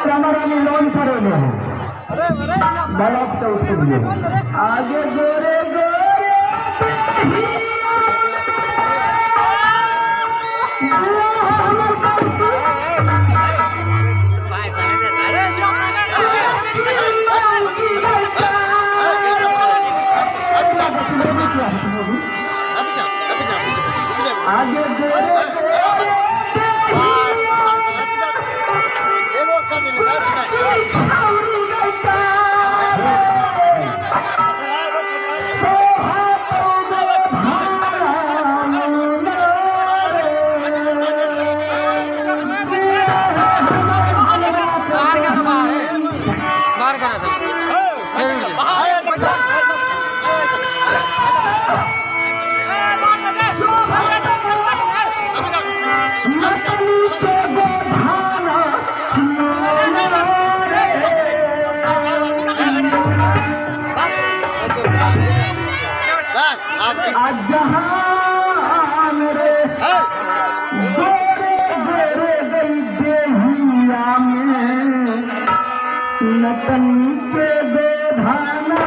रामा रानी loan पर हो block से उठ दिए आगे गोरे गोरे आगे गोरे जहान रे गोरे गोरे गई देहिया में नटनी के बेधाना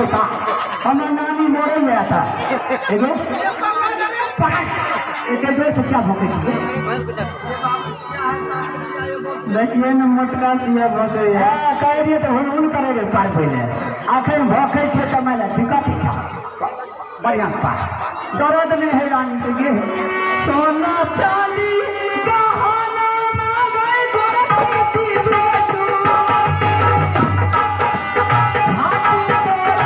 बेटा हमर नानी मरे गया था एगो पकड़ एते जोर से क्या भोंकै छियै देखिए ने मोटका सिया भोंकैया। हाँ, कहै रहियै तऽ हुल हुल करै रहै पार पहिले अखन भोंकै छै तऽ मानि ले दिक्कत छै बढ़िआँ पार दर्द नहि है रानी के गे सोना चांदी गहना मांगै गोरखी बेटू हाथी तोरा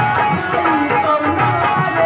भाई कौना रे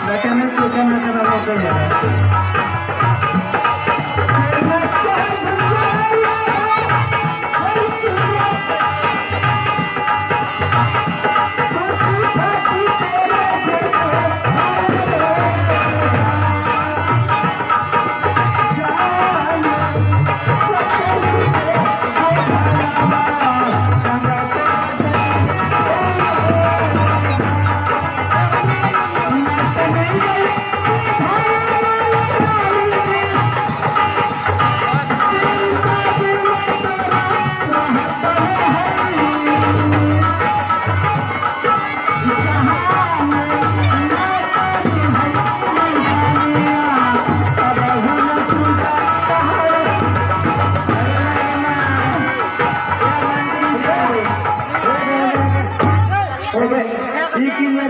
देखे ने केना केना भोंकैया।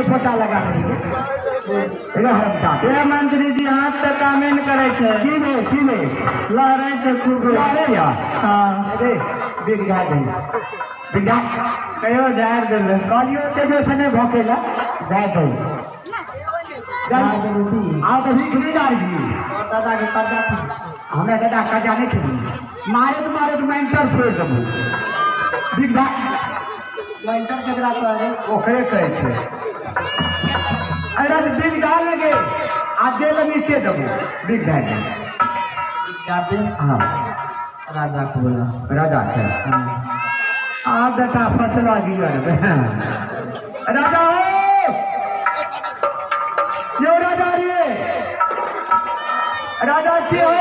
फोटा लगा हे मंत्री जी हाथ तऽ कामे नहि करै छै। की भेल की भेल? लहरै छै खूब। अरे यार हाँ अरे बिगड़ा दे बिगड़ा कहियो झाड़ि देबै। कहलियो एते जोर से नहि भोंकेला झाड़ि दे आओ तऽ भीख नहि जाइ छी। दादाके कर्जा हमरा दादा कर्जा नहि खेली मारैत मारैत मेंटर फोड़ि देबू बिगड़ा मेंटर केकरा कहै? ओकरे कहै छै। अरे बिगड़ा लगे आ जे लग नीचे देबू बिगड़ा दे। हाँ राजा के बोला। राजा के आ बेटा फसला गियर राजा हो यो राजा रे राजा छी हो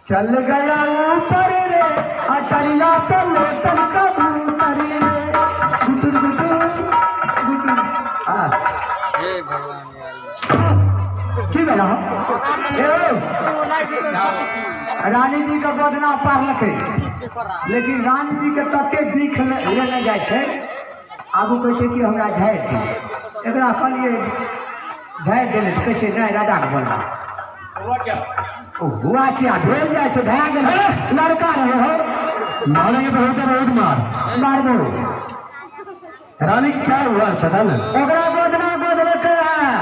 चल गया ऊपर रे अटरिया पे लोटन कबूतर रे गुटुर गुटुर गुटुर। हाँ हे भगवान यार की भेल हो? ए रानी जी के गोदना पारलकै लेकिन रानी जी के तते बीख लेने जाइ छै आगू कहै छै कि हमरा झाड़ि दे। एकरा कहलियै झाड़ि देले तऽ कहै छै नहि राजाके बोला ओ हुआ क्या भेल जाइ छै भए गेल लड़का रहे हो मारेंगे तो होता बहुत मार मारबो। रानी क्या हुआ पता ना? ओकरा गोदना गोदलकै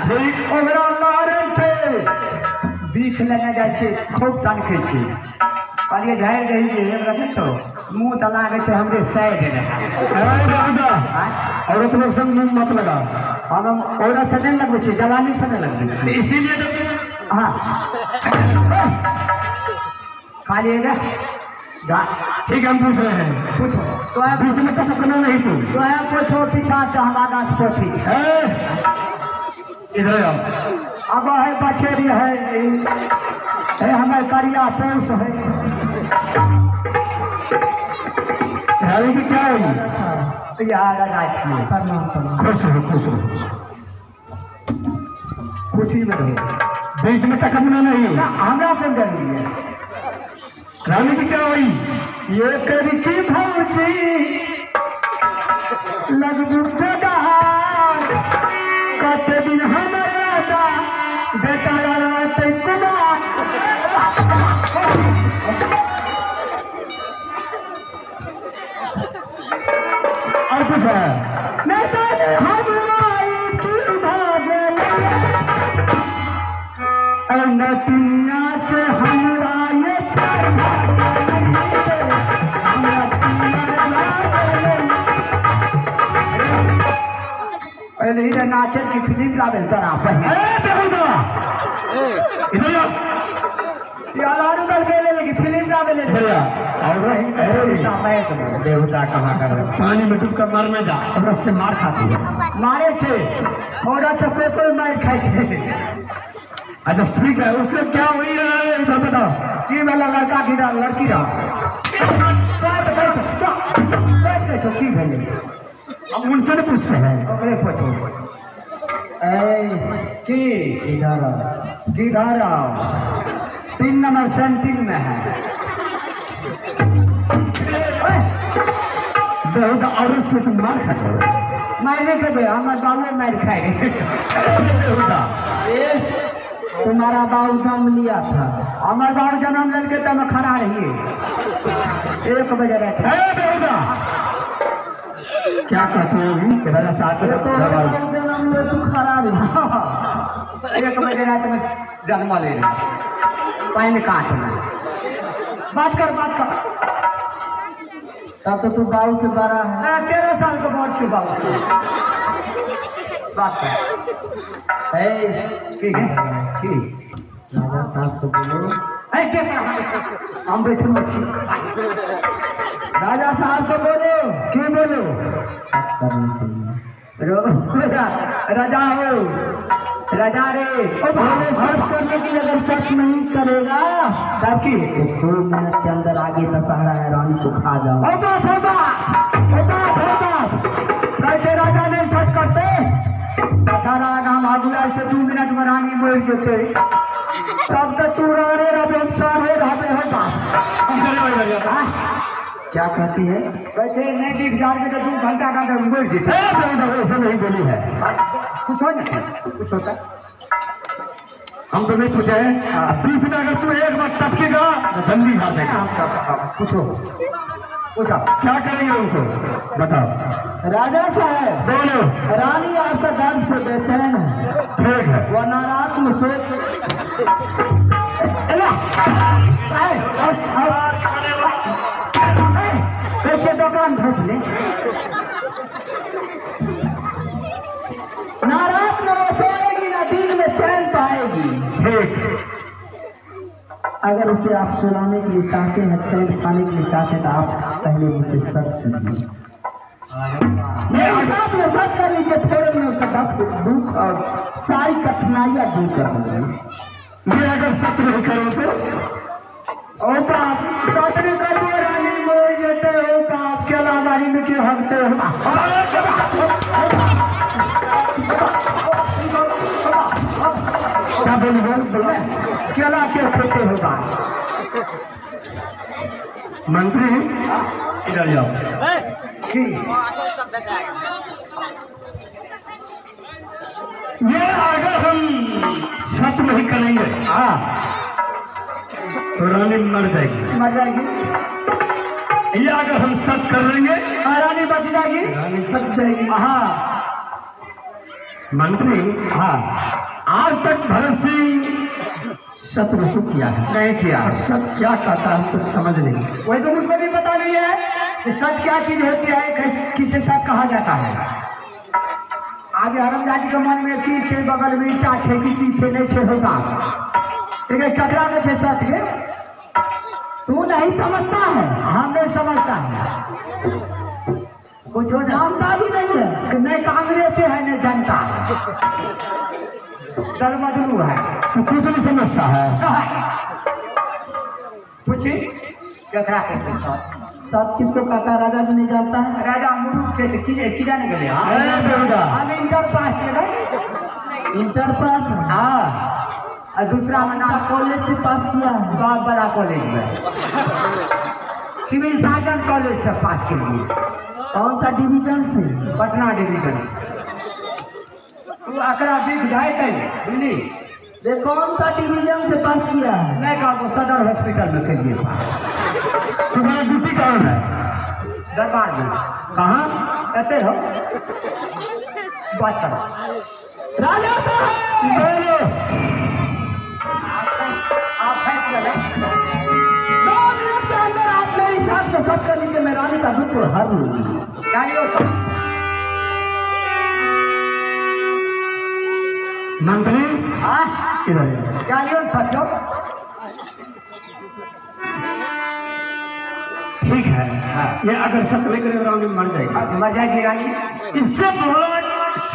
ठीक। ओकरा मारै छै बीख लेने जाइ छै खूब तनखै छै। कहलियै झाड़ि दही जे एकरा देखो मुँह तऽ लागै छै हमरे साइड रहै। अरे दादा औरत लोग संग मुंह मत लगा। हम औरत से नहि लगबै छियै जवानी से नहि लगबै छियै। इसीलिए तो हाँ खाली रे ठीक है हम पूछ रहे हैं। पूछो तो बीच में टपकना नहीं तू। तो पूछो पीछा से हम आगा से पूछी। इधर आओ। अब है बछेरी है है हमारे करिया पौष है। रानी की क्या हुई? यार राजा छियै। खुश रहो खुश रहो खुशी में रहो बीच में टकना नहीं। ना हमरा कोन जरूरी है? रानी की क्या हुई? ये करकी भौजी लगबू जोगार कते दिन हमर राजा बेटा रहतै कुमार। और कुछ है? नहीं तो हमरा ई की भऽ गेल। नटुनिया से हमरा ये प्यार पहले ही नाचे की फिल्म लावे तोरा पहले। ए बेहुदा इधर आ। ये अलारू दल के ले लगी फिल्म लावे ले। इधर आ। और वही देवता कहाँ कर रहे पानी में डूब कर मरने जा, औरत से मार खाती है, मारे छे औरत से कोई कोई मार खाए छे। अच्छा ठीक है, उसमें क्या हुई है इधर बताओ। की वाला लड़का की रहा लड़की रहा की भेलै हम उनसे नहीं पूछते हैं, ओकरे पूछो। की इधर किधर आओ? 3 नंबर सेंटिंग में है। बेहुदा औरत से तुम मार खाते हो? मारने के बे हमारे बाबू मार खाए। बेहुदा तुम्हारा बाबू जन्म लिया था। हमारे बाबू जन्म लेके तो हम खड़ा रहिए 1 बजे रहते। बेहुदा क्या कहते हो राजा साहब? जन्म ले तू खड़ा रही। 1 बजे रात में जन्म ले रहे पानी काट में। बात कर बात कर। तब तो तू बाबू से बड़ा है। 13 साल के बहुत छे बाबू। बात कर। ठीक है ठीक। राजा साहब को बोलो। हम बैठे छी। राजा साहब को बोलो। क्यों बोलो? राजा हो राजा रे। ओ भाई सब करने के लिए अगर सच नहीं करेगा तब की तो 2 मिनट के अंदर आगे दशहरा है, रानी को खा जाओ। ओ बाप ओ बाप ओ बाप ओ बाप, कैसे राजा नहीं सच करते? दशहरा आगा आगू आयल से 2 मिनट में रानी मर जेते, तब तो तू रे रहे हम सारे रहबे। हो बाप क्या कहती है? वैसे नहीं दिख जा रहे तो 2 घंटा का मर जेते। ऐसे नहीं बोली है। कुछ हो नहीं कुछ होता हम तो नहीं पूछे हैं। बीच में अगर तू एक बार टपकेगा तो जल्दी हार देगा। पूछो पूछो क्या करेंगे उनको बताओ। राजा साहब बोलो। रानी आपका दर्द से बेचैन है। ठीक है। वह नाराज में सोच दुकान धोप ले। नाराज में वो सोएगी ना दिल में चैन पाएगी। ठीक। अगर उसे आप सुलाने के लिए चाहते हैं, चैन पाने के लिए चाहते हैं, तो आप पहले मुझसे सच कीजिए। मेरे साथ में सच कर लीजिए, थोड़े में उसका दुख और सारी कठिनाइयां दूर कर देंगे। ये अगर सच नहीं करो तो ओ बाप सच नहीं करो रानी मोर जेते। ओ बाप केला बारी में क्यों हकते हो? क्या बोली बोल? केला क्यों खेते हो बाप? मंत्री इधर जाओ। ये अगर हम सच नहीं करेंगे हाँ तो रानी मर जाएगी। मर जाएगी। ये अगर हम सच कर लेंगे रानी बच जाएगी। रानी बच जाएगी। हाँ मंत्री हाँ आज तक भरत सिंह सत नहीं किया है। नहीं किया। और सत क्या कहता है तो समझ नहीं। वही तो मुझको भी पता नहीं है कि सच क्या चीज होती है, किसे सच कहा जाता है। आगे हरमजादी के मन में की छे, बगल में ईटा छे कि की छे नहीं छे होगा। ठीक है ककरा में छे सच के तू नहीं समझता है। हम नहीं समझता है कुछ हो जानता भी नहीं है। नहीं कांग्रेस है नहीं जनता है, दल बदलू है। तू कुछ नहीं समझता है। पूछी ककरा के सच? सच किसको कहता है राजा भी नहीं जानता है। राजा मुरुख से की जाने के लिए। हम इंटर पास है। Inter pass? हाँ। और दूसरा मना कॉलेज से पास किया है। बहुत बड़ा कॉलेज में, सिविल सर्जन कॉलेज से पास के लिए। कौन सा डिवीजन से? पटना डिवीजन। तू अकरा बीत जाए थे बुझली। कौन सा डिवीजन से पास किया है? नहीं कहबो, सदर हॉस्पिटल में के लिए पास। तुम्हारा ड्यूटी कहाँ है? दरबार में। कहाँ? कहते हो बात करो। राजा साहब बोलो। दादा 2 मिनट के अंदर आप मेरी साथ में सब कर लीजिए, मैं रानी का दुख हर लूंगी। मंत्री इधर सचो ठीक है। ये अगर सत नहीं करेगा रानी मर जाएगी। मर जाएगी रानी। इससे बोला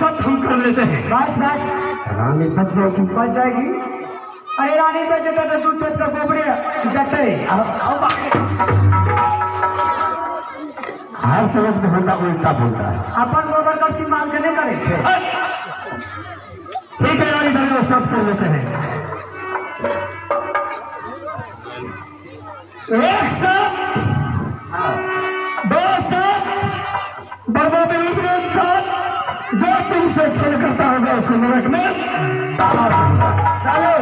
सत हम कर लेते हैं। बस बस रानी बच जाएगी। बच जाएगी। अरे रानी बच जाता तो दू छत का गोबरे जते। हर समझ में होता उल्टा बोलता है। अपन गोबर का माल के नहीं करे छे। ठीक है रानी धर सब कर लेते हैं। 1 साथ 2 साथ बर्मा में 1 साथ जो तुमसे छल करता होगा उसको नरक में चलो।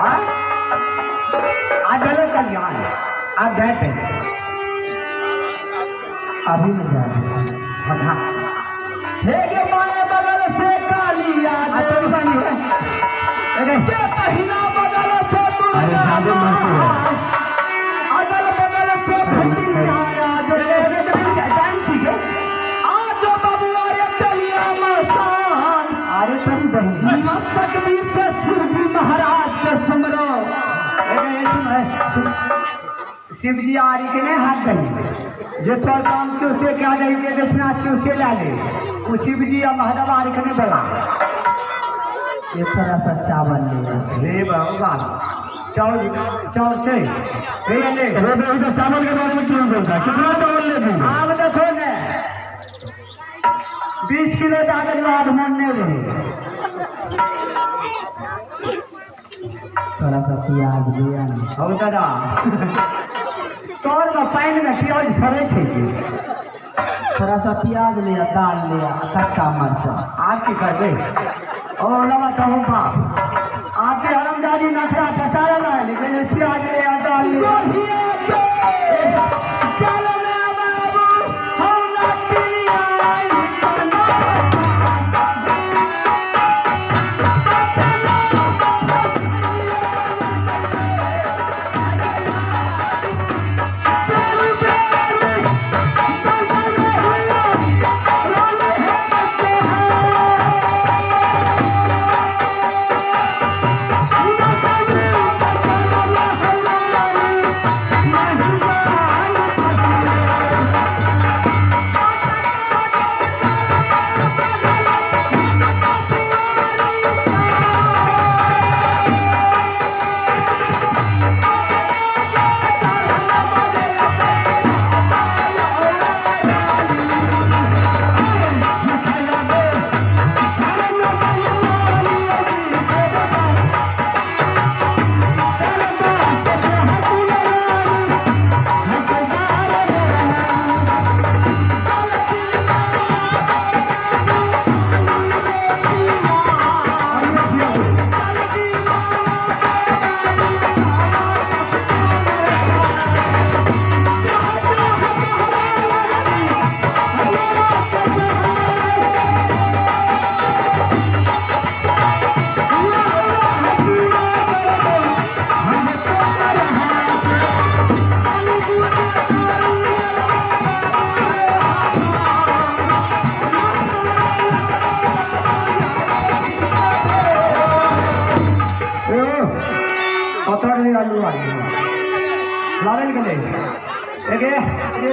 आज चलो कल्याण आप गए थे अभी मैं जा रहा हूँ। माए बगल से कालिया दहिना बगल से दुर्गा अगल बगल से आज बबुआ रे तलिया मसान। अरे तरी बहन मस्तक भी से शिवजी महाराज के सुमरो। शिवजी आरी के नहीं हाथ दही जे तोर काम से उसे क्या दही जे दक्षिणा से उसे ला ले। वो शिवजी और महादेव आरी के नहीं बोला। ये थोड़ा सा चावल ले रे बाबा चावल चावल से ले ले। अरे तो चावल के बारे में क्यों बोलता है? कितना चावल ले दी? आप देखो ने 20 किलो दादर बाद मन नहीं रहे। थोड़ा सा प्याज ले आना। हो दादा तोर में पानी में प्याज फरे छे। थोड़ा सा प्याज ले आ, दाल ले आ, कच्चा मरचा। आप की कर दे ओ लवा तो बाप आपके हरमजादी नखरा फसारा ना है लेकिन प्याज ले आ दाल ले आ। चल ना बाबू हम ना पिलिया चलो। आलू आ लावेल के ले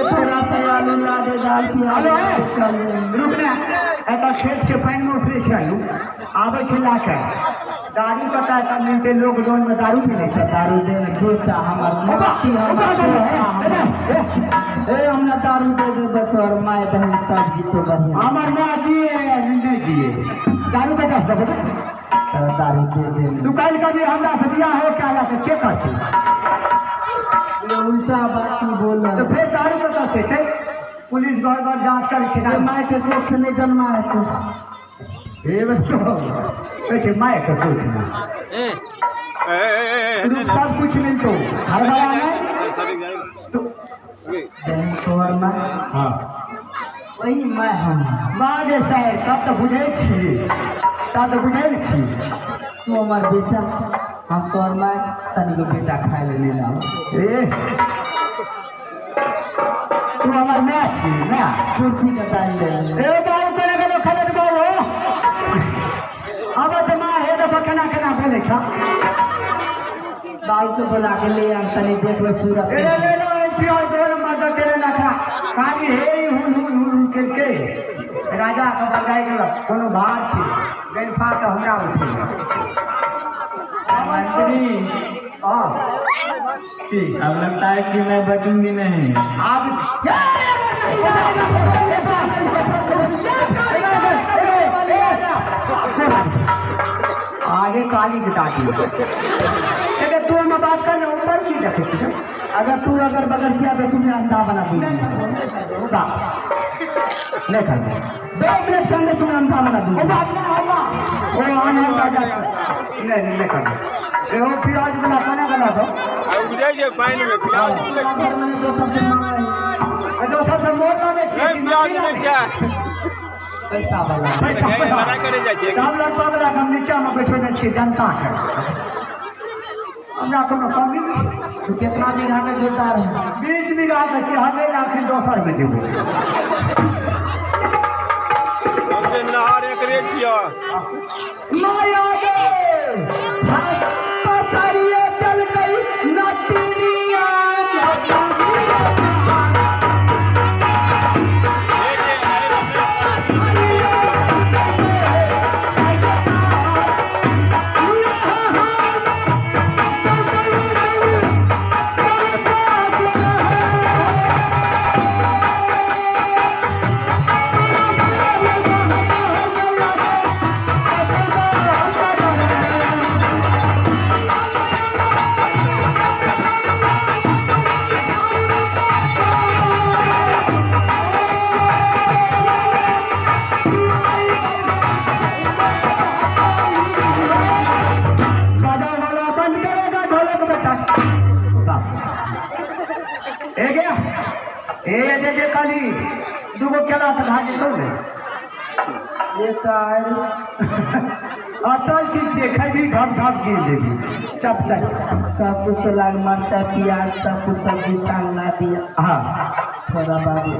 थोड़ा सा आलू ला दे दाल आलू है रुकना एतऽ खेत छै पानि में उठले छै आलू आबै छै लए के दारू कतऽ एतऽ मिलतै लॉकडाउन में दारू मिलै छै। दारू दे बेटा हमर ए हमरा दारू दे दे तोहर my बहन सब जीतो बढ़िया। हमर माय जिए नहीं जिए दारू कतऽ से देबै? दारू दे दे दुकान कभी हमरा से बियाह हो क्या के करतै? उल्टा बात की बोल तो फिर दारू कतऽ से छै? पुलिस घर घर जांच करै छै। My के कोख से नहीं जन्मा है तो हे बच्चो कहै छै my के कोख में सब कुछ मिलतो हरबड़ा में तो तोहर माय। हाँ वही my हम माँ जे साहेब तब तऽ बुझै छियै तब तऽ बुझै ने छियै। तू हमार बेटा हम तोहर माय तनिको बेटा खाय ले ले लाओ। ए तू हमर माय छी माय। कुर्सी के दाल ले ले। ए बाबू केना गेलो खबर बाबू। अब तऽ माँ हे देखो केना केना बोलै छ। बाबू के बोला के ले आन तनी देखबै सूरत। ए ले लो प्याज दो मदद तेरे नखरा खाली हे हुन हुन हुन के राजा के बजाय गेलक कोनो भार छै गनफा तऽ हमरा उठे। मंत्री हाँ की अब लगता है कि मैं बचूंगी नहीं। आब आगे काली के दादी अगर तू हम बात कर ऊपर की देखे छी। अगर तू अगर बगर किया तो तुम्हें अंधा बना दूंगी। नहीं खाई 2 मिनट के अंदर तुम्हें अंधा बना ओ दूंगी। बाप रे हवा ओ आना राजा नहीं नहीं खाई एहो प्याज वाला केना गेला तो उपजै छै पानि मे प्याज घर में दोसर से मांगे दोसर से मोर लागे छी प्याज नहि छै पैसा वाला। लड़ाइ करै जाइ छै। सब लड़का वाला हम नीचा में बैठेने छियै जनता के। हमरा कोनो कमी छै? तू कितना बीघा के जोतार है? 20 बीघा के छियै, हम एक आखिर दोसर में जेबै। सबसे नहर एकरे छियै। माया गे पसारिए चल गई नटिया बाजा वाला बंद करेगा ढोलक बेटा। ए गया ए जे जे खाली दूगो केला तऽ भए जेतौ ने। ये सार अटल चीज छियै, खैबी घप घप गिर जेबी चप चप। सब कुछ लाग मरचा प्याज सब कुछ सब्जी साग ला दिया। हाँ थोड़ा बाबू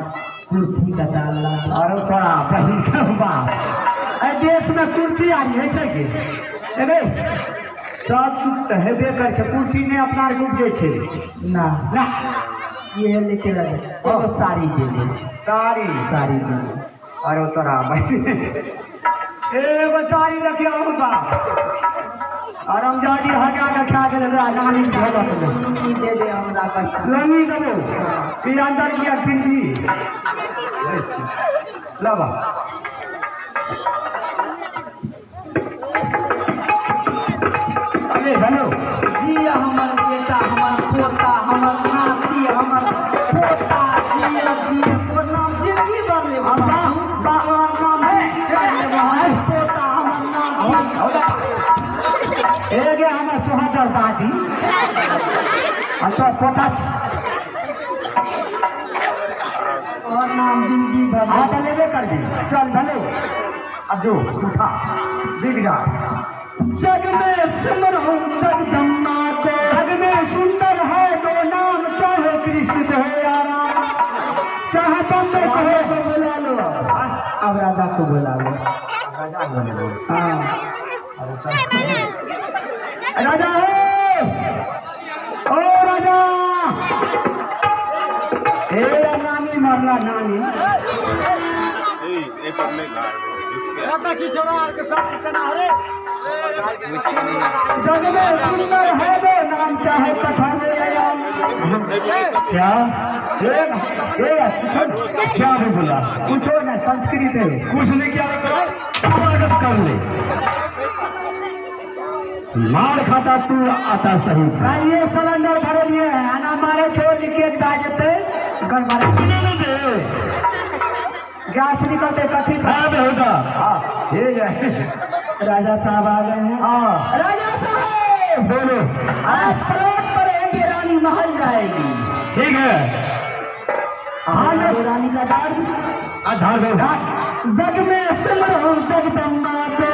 कुर्सी का दाल ला। आरो थोड़ा बहिन के बाप एहि देश में कुर्सी आरी होइ छै कि एबे सब कुछ तऽ हेबे करै छै, कुर्सी नहि अपना आरके उपजै छै ना ना। ये लेके लगे एगो साड़ी दे दे। साड़ी साड़ी दे दे। अरे तोरा एगो साड़ी रखियो बाप आरामजादी हटा के खा गेल एकरा नानी के भगत में। लुंगी दे दे हमरा बच्चा। लुंगी देबो ई अंदर किया पिंडी लाबा। अरे हेलो जी हमर बेटा हमर पोता हमर नाती हमर पोता जिया जिया तोर नाम जिंदगी भर लेबो। तोर नाम जिंदगी भर लेबो। हमर पोता हमर नाम। एगे हमर सोहागर बाजी आ तो पोता तोहर नाम जिंदगी भर। हाँ तो लेबे करबी। चल भले अब जो उठा दिख जा। जग में सुमरो जगदम्बा को। जग में सुंदर है दो नाम, चाहे कृष्ण कहे या राम, चाहे चंद्र कहे। को बुला लो अब राजा को बुला लो। राजा बोले हाँ राजा हो ओ राजा हे नानी मरला नानी। ए पर नहि घर। जग में सुंदर है दो नाम, चाहे कथा में राम। क्या क्या भी बोला? पूछो ना संस्कृत है। कुछ नहीं किया स्वागत कर ले। मार खाता तू आता सही था। ये सिलेंडर भरे लिए है आना मारे छोड़ लिखे जा जेते गड़बड़ा नहीं दे गैस निकलते कथी हाँ बेहुदा। हाँ ठीक है। राजा साहब आ गए हैं। हाँ राजा साहब बोलो। आज प्लॉट पर रहेंगे, रानी महल जाएगी। ठीक है। हाँ रानी का दार अच्छा जग में सुमरो जगदम्बा को।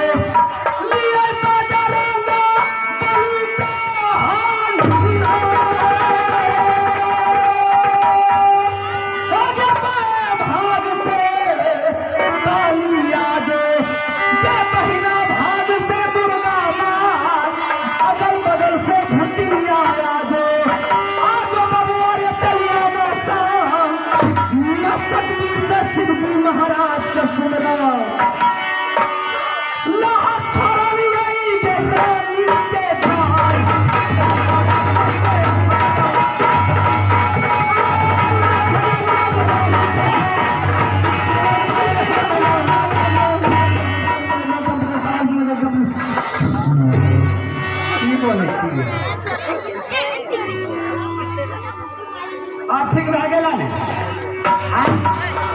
लिए बाजारों में लहर छोड़लियै के प्रेमी के भाई। की बोलै छियै? आब ठीक भए गेला ने? आँय?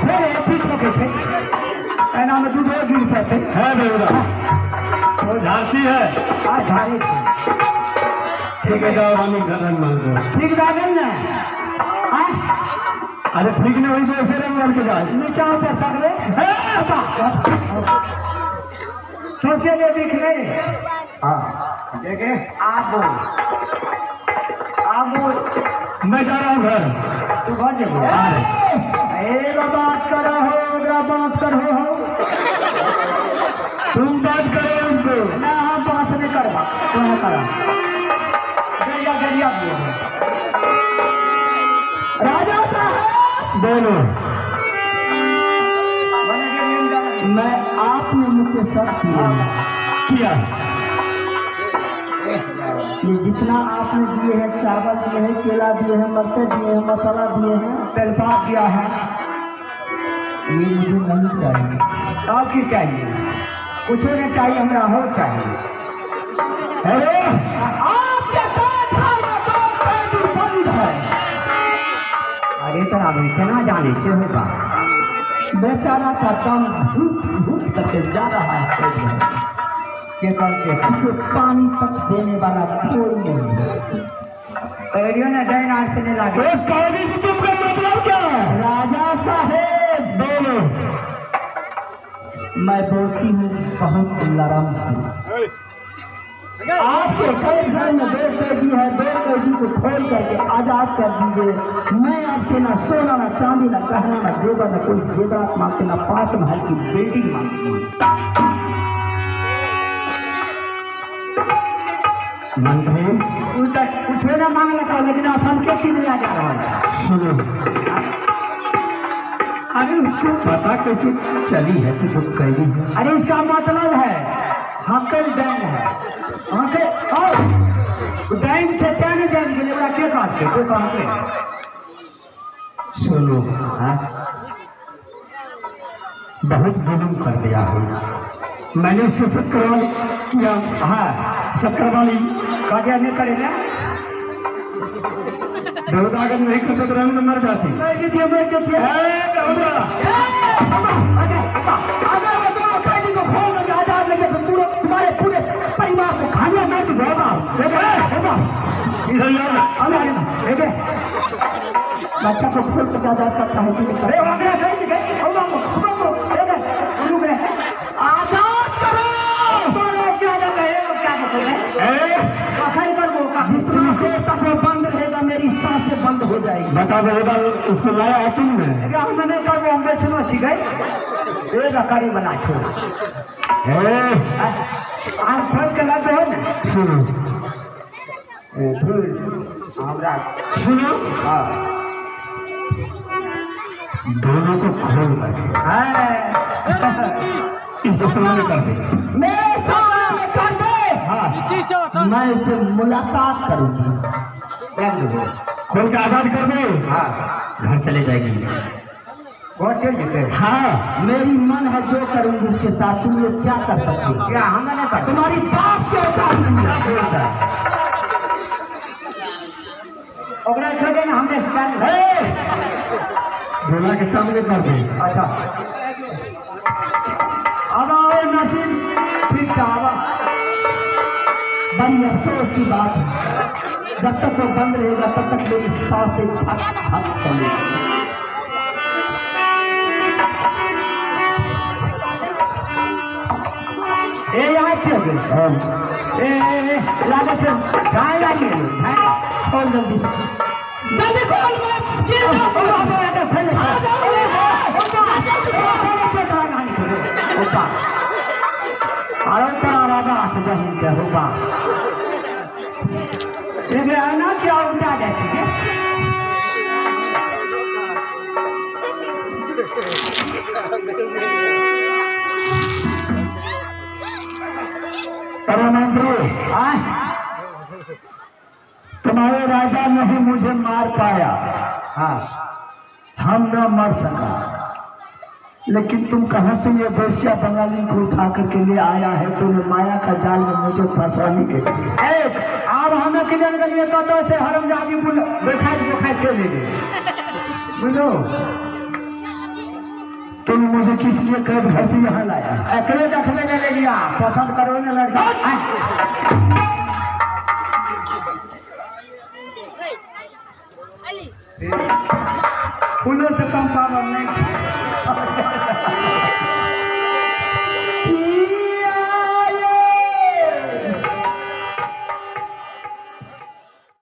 फेर अथी ठोकै छै, एनामे दूधो गिर पड़तै। है बेहुदा, वो झाड़ती है। आ झाड़ै छै। ठीक है, जाओ रानी घर रंग मांग दो। ठीक भए गेल ने? आँय? अरे ठीक नहीं हुई तो ऐसे रंग मार के जाए। नीचा ऊपर सगरे सोचे जे दिख नहीं। हाँ देखे। आब बोल, आब बोल। मैं जा रहा हूँ घर। तू घर जेबो? ए बात करो हो, ओकरा बात करो हो। तुम बात करो उनको। ना, हम बात नहीं करबा, तू नहीं करा। गरिया गरिया बोल। राजा साहब। बोलो। बने के नींद आ गई। मैं आपने मुझसे सब किए हैं। किया? ये जितना आपने दिए हैं, चावल दिए हैं, केला दिए हैं, मरचे दिए हैं, मसाला दिए हैं, तेलपात दिया है, ये मुझे नहीं चाहिए। और की चाहिए? कुछ नहीं चाहिए हमरा, हो चाहिए। अरे आपके घर में दो कैदी बंद है। अरे तोरा अभी केना जाने छै हो बा? बेचारा का दम घुट घुट करके जा रहा है पेट में। के कहते? उसे पानी तक देने वाला कोई नहीं है। कहलियो ने डाइन आर से नहीं लागे। तो कैदी से तुमका मतलब क्या है? राजा साहेब। बोलो। मैं बोलती हूँ बहुत नरम से। आपके कई घर में दो कैदी है, दो कैदी को खोल करके आजाद कर दीजिए। मैं आपसे ना सोना, ना चांदी, ना गहना, ना जेवर, ना कोई जेवरात मांगते, ना 5 महल की बिल्डिंग मांगती हूँ। मंत्री। उ तऽ कुछो ना मांगलक, लेकिन असलके चीज लए जा रहल छै। सुनो, अरे उसको पता कैसे चली है कि वो कैदी है? अरे इसका मतलब है हकल डैम है, हके और डैम छै तें ने डैम गेलै। ओकरा के कहतै? के कहतै? सुनो। हाँ? बहुत जुल्म कर दिया है मैंने उससे। सब करवा किया। हाँ। सब करवा ली। कहलियै नहि करै लए। बेहुदा अगर नहीं करते तो रंग में मर जाती। मरि जेतियै, मरि जेतियै। ए, बेहुदा। अगर मैं दोनों कैदी को खोल करके आजाद लगे तो पूरे तुम्हारे पूरे परिवार को खाने में तो बाबा बाबा। इधर जाओ ना। अरे अरे। बच्चा को खोल करके आजाद करता है कि नहीं? अरे ओकरा गई गई ओ बाबू बाबू, अरे रुक रे। आजाद करो। बोलो क्या जाता है, क्या करते हैं? ए, कखन करबो कखन? जितना देर तक वो बंद रहेगा, मेरी सांसें बंद हो जाएगी। बता बेहुदा, उसको लाया है तुमने? एकरा हम नहि करबो, हम बेचनो छी गई एक करे वाला छो। ए, आम खोल के लग हो ने। सुनो। ए धुर हमरा। सुनो। हाँ। दोनों को खोल कर हाँ। इसको सामने कर दे। मेरे सामने में कर दे। हाँ। मैं उसे मुलाकात करूंगी। बैठ दो। खोल के आजाद कर दे। हाँ। घर चले जाएगी। घर चल जेतै? हाँ। मेरी मन है जो करूंगी उसके साथ, तुम लोग क्या कर सकते हो? क्या हम नहीं कर तुम्हारी बाप के औकात नहीं है। ओकरा छोड़े ने हमरे से। ए, बोला के सामने कर दे। अच्छा, अब आओ नसीब, ठीक है, आवा। बड़ी अफसोस की बात है, जब तक वो बंद रहेगा तब तक मेरी सांसें धक धक चलेगी। ए यहाँ छियै गे? ए ए, ए लागै छै झाँइ लागि गेलै झाँइ। खोल जल्दी, जल्दी खोल, मैं गिर जाऊंगा। आ जाओ रे। आरो तोरा राजा से बहिन के होबा एकरा एना किया उल्टा जाइ छै गे? अरे मंत्री, आय तुम्हारे राजा नहीं मुझे मार पाया, हाँ हम न मर सका, लेकिन तुम कहाँ से ये वेश्या बंगाली को उठा करके ले आया है? तुमने माया का जाल में मुझे फंसाने के लिए। ए, आब हमे किधर गेलिए कतऽ से हरमजादी बुल बैठाइत बैठाइत चलि गेलै, बुझलो? तुम मुझे किस लिए कैद घर से यहाँ लाया? एकरे देखने ले ले लिया, पसंद करो ने लड़का। आय। फूलो से कम पावर नहीं।